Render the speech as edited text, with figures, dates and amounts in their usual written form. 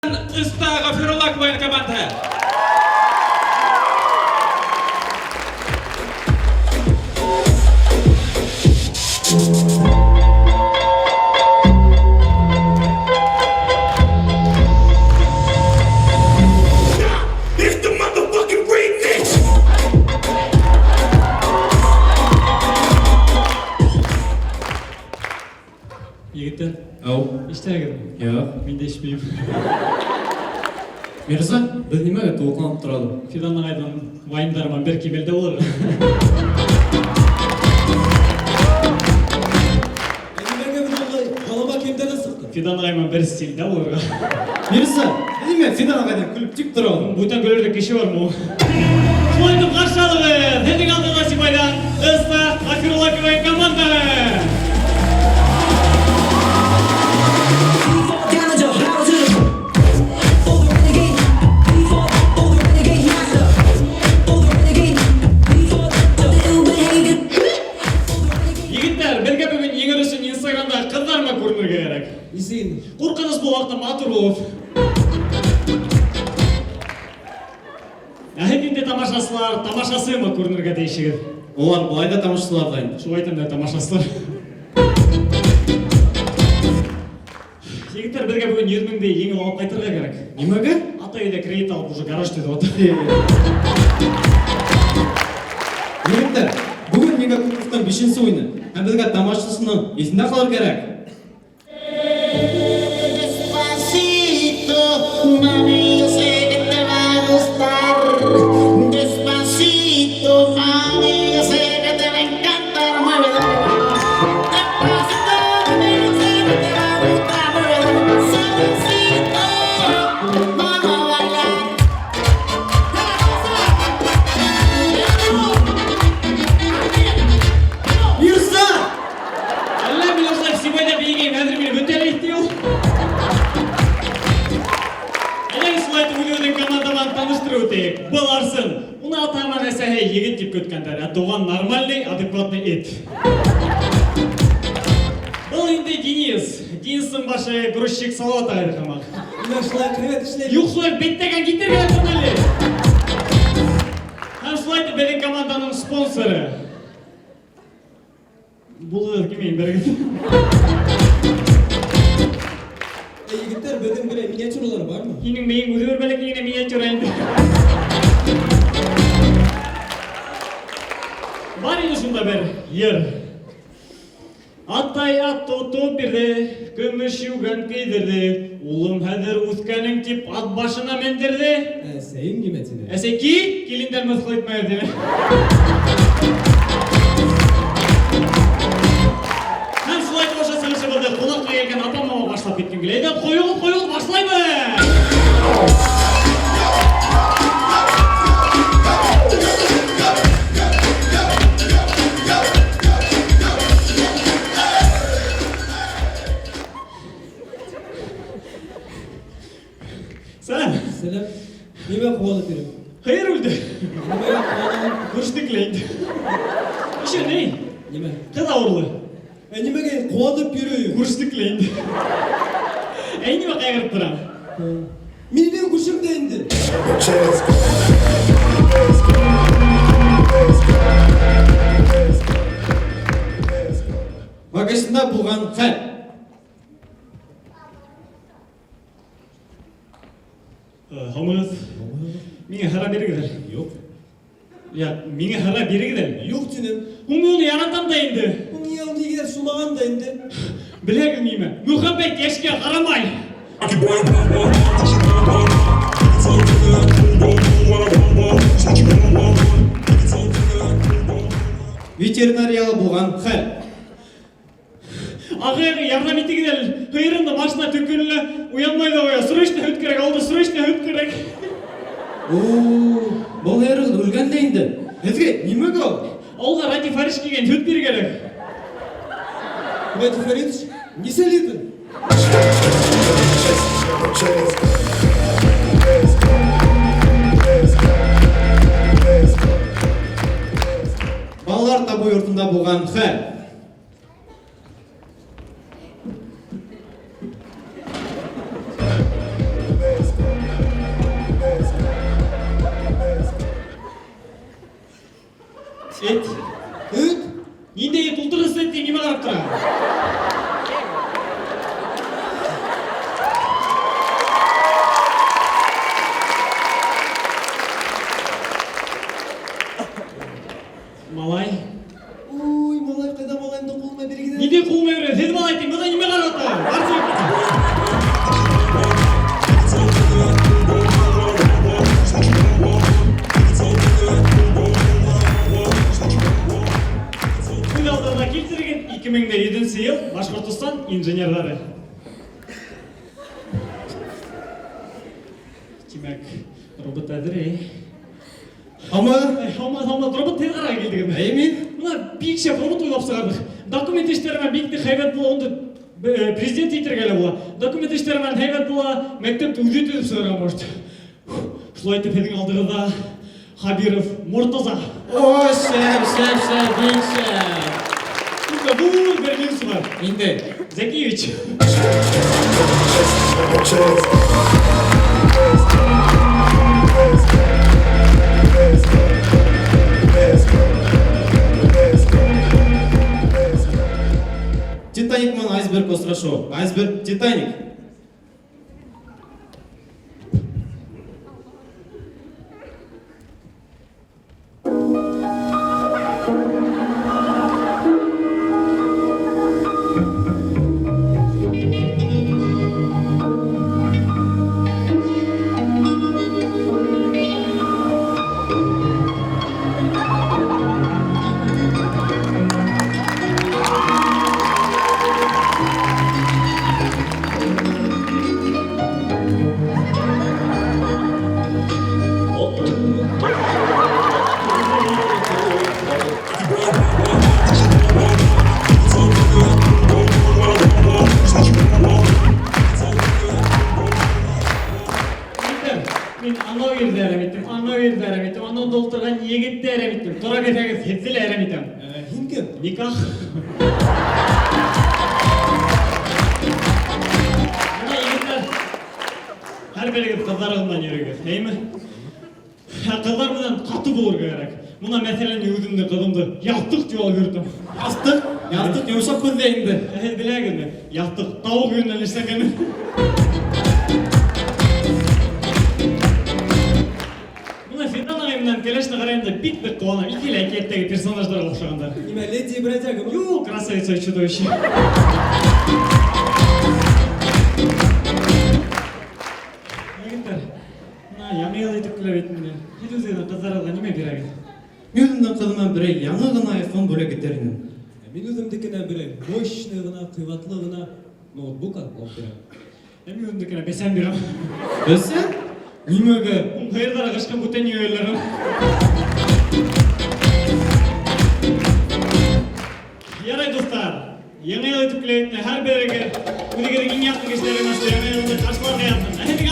Оҫта Ғафирулла КВН командаһы. It's the motherfucking remix! Егеттәр, Ау, эстәгеҙме? юҡ. Мин дә эсмәйем. Мирза, беҙ нимәгә тулҡынланып торабыҙ? Фидан ағайҙың вайндарынан бер кимәлдә булыр. Ә нимәгә беҙ улай һалама кейемдәрҙән сыҡтыҡ? Фидан ағай менән бер стилдә булыр. Мирза, нимә Фидан ағайҙан көлөп тик торабыҙ? Бүтән көлөрлөк кеше бармы ул? Шулай итеп ҡаршы алығыҙ. Һеҙҙең алдығыҙҙа Сибайҙан Оҫта Ғафирулла КВН командаһы. Down to how to for the renegade, for the renegade master, for the renegade, for the ill behavior. Егеттәр, беҙгә бөгөн еңер өсөн Инстаграмда ҡыҙҙарма күренергә кәрәк. Нисек инде? Ҡурҡыныс был ваҡытта матур булып. Ә һеҙ инде тамашасылар, тамашасымы күренергә тейешегеҙ? Улар былай ҙа тамашасылар ҙа инде. Шулай әйтәм дә тамашасылар. Егеттәр, беҙгә бөгөн 100 меңде еңел алып ҡайтырға кәрәк. Нимәгә? Атай өйҙә кредит алып уже гараж төҙөп ятыр. Егеттәр, бөгөн Мега Кубоктың бишенсе уйыны. Һәм беҙгә тамашасының иҫендә ҡалыр кәрәк. Despacito, mami, yo sé que te va a gustar. Despacito, mami, yo sé que te va a encantar. Muévelo. Despacito, mami, yo sé que te va a gustar. Muévelo. Suavecito, vamos a bailar. Мирза! Әллә мин ошолай Сибайҙа бейегәйем, хәҙер мине бөтәләй итте ул. Әллә шулай итеп үҙебеҙҙең команда менән таныштырып үтәйек. Был Арсын. Уны атаһы менән әсәһе егет тип көткәндәр, ә туған нормальный, адекватный эт. Был инде Денис. Денистың башы грузчик Салават ағай һымаҡ. Нимә шулай ҡеүәт эшләй? Юҡ, шулай беттәгән китергә ятһын әле. Һәм шулай итеп беҙҙең команданың спонсоры. Булығыҙ килмәйем, бәрегеҙ. Ә егеттәр, беҙҙең берәй миниатюралар бармы? Һинең мейең үҙе бер бәләкәй генә миниатюра инде. Бар инде шунда бер йыр. Атай ат тотоп бирҙе, көмөш йүгән кейҙерҙе. Улым хәҙер үҫкәнең тип ат башына мендерҙе. Әсәйем нимә тине? Әсәй ки, килендәр мыҫҡыл итмәгеҙ тине. Һәм шулай итеп ошо сығышыбыҙҙы ҡунаҡҡа килгән апам мама башлап киткем килә. Әйҙә, ҡойоғоҙ, ҡойоғоҙ, башлайбыҙ! Сәләм. Сәләм. Нимә ҡыуанып йөрөм? Һыйыр үлде. Нимәгә ҡыуанаһың? Күрештек лә инде. Еще ни? Нимә? Ҡыҙ ауырлы. Ә нимәгә ҡыуанып йөрөйөм? Күрештек лә инде. Ә нимә ҡайғырып торам? Минең күршем дә инде. Магазинда булған хәл. Һаумыһығыҙ. Миңә һыра бирегеҙ әле. Юҡ. Я, миңә һыра бирегеҙ әле. Юҡ тинем. Һуң мин уны яратам да инде. Һуң ниңә ул нигәлер шулаған да инде? Беләһегеҙ нимә? Мөхәббәт йәшкә ҡарамай. Ветеринарияла булған хәл. Ағай, ағай, ярҙам итегеҙ әле. Һыйырымды машина төккәне лә уянмай ҙа ҡуя. Срочно һөт кәрәк, ауылда срочно һөт кәрәк. О, был һыйырығыҙ үлгән дә инде. Һеҙгә нимәгә ул? Ауылға Радий Фариш килгән, һөт бирергә кәрәк. Радий Фаридович, нисә литр? Балалар табыу йортонда булған хәл. Эт. Эт? Ниндәй эт ултырғыс эт тиң, нимә ҡарап тора? Малай. Уй, малай, ҡайҙа малайымды ҡулыма биргән? Ниндәй ҡулыма биргән? Һеҙ малай тиң, бында нимә ҡарап тора? Күҙ алдығыҙға килтерегеҙ, 2007 йыл, Башҡортостан инженерҙары. Тимәк, робот әҙер, әй. Һаумы? Һаумы, һаумы, робот тиҙ ҡарарға килдегеҙме? Әйе, мин. Бына бик шәп робот уйлап сығарҙыҡ. Документ эштәре менән бик тә һәйбәт була, унда президент итергә лә була. Документ эштәре менән һәйбәт була, мәктәпте үҙе төҙөп сығарырға может. Шулай итеп, һеҙҙең алдығыҙҙа Хабиров Мортаза. О, шәп, шәп, шәп, бик шәп. Унда ҙур бер минусы бар. Ниндәй? Зәкиевич. Титаник менән айсберг осрашыуы. Айсберг, Титаник. Егеттәр, мин анау ерҙе әрәм иттем, анау ерҙе әрәм иттем, анауҙа ултырған егетте әрәм иттем. Тора бирһәгеҙ, һеҙҙе лә әрәм итәм. Һин кем? Никах. Бына, егеттәр, һәр берегеҙ ҡыҙҙарығыҙ менән йөрөгөҙ, әйме? Ә ҡыҙҙар менән ҡаты булырға кәрәк. Бына, мәҫәлән, мин үҙемде ҡыҙымды яҫтыҡ тип алып йөрөтәм. Яҫтыҡ? Яҫтыҡ йомшаҡ һүҙ ҙә инде. Ә һеҙ беләһегеҙме? Яҫтыҡ тауыҡ йөнөнән эшләнгән. Бына Фидан ағай менән кәләшне ҡарайым да бик ныҡ ҡыуанам. Ике лә әкиәттәге персонаждарға оҡшағандар. Нимә, леди и бродяга? Юҡ, красавица и чудовище. Егеттәр, бына яңы йыл итеп килә бит инде. Һеҙ үҙегеҙҙең ҡыҙҙарығыҙға нимә бирәгеҙ? Мин үҙемдең ҡыҙыма берәй яңы ғына айфон бүләк итер инем. Ә мин үҙемдекенә берәй мощный ғына, ҡыйбатлы ғына ноутбук алып бирәм. Ә мин үҙемдекенә бесән бирәм. Бесән? Нимәгә? Һыйырҙар ағышҡан бүтән йүгәләрем. Ярай, дуҫтар, яңы йыл итеп килә бит инде. Һәр берегеҙ үҙегеҙҙең иң яҡын кешеләрегеҙ менән яңы йылды ҡаршыларға яҙһын. Ә һеҙҙең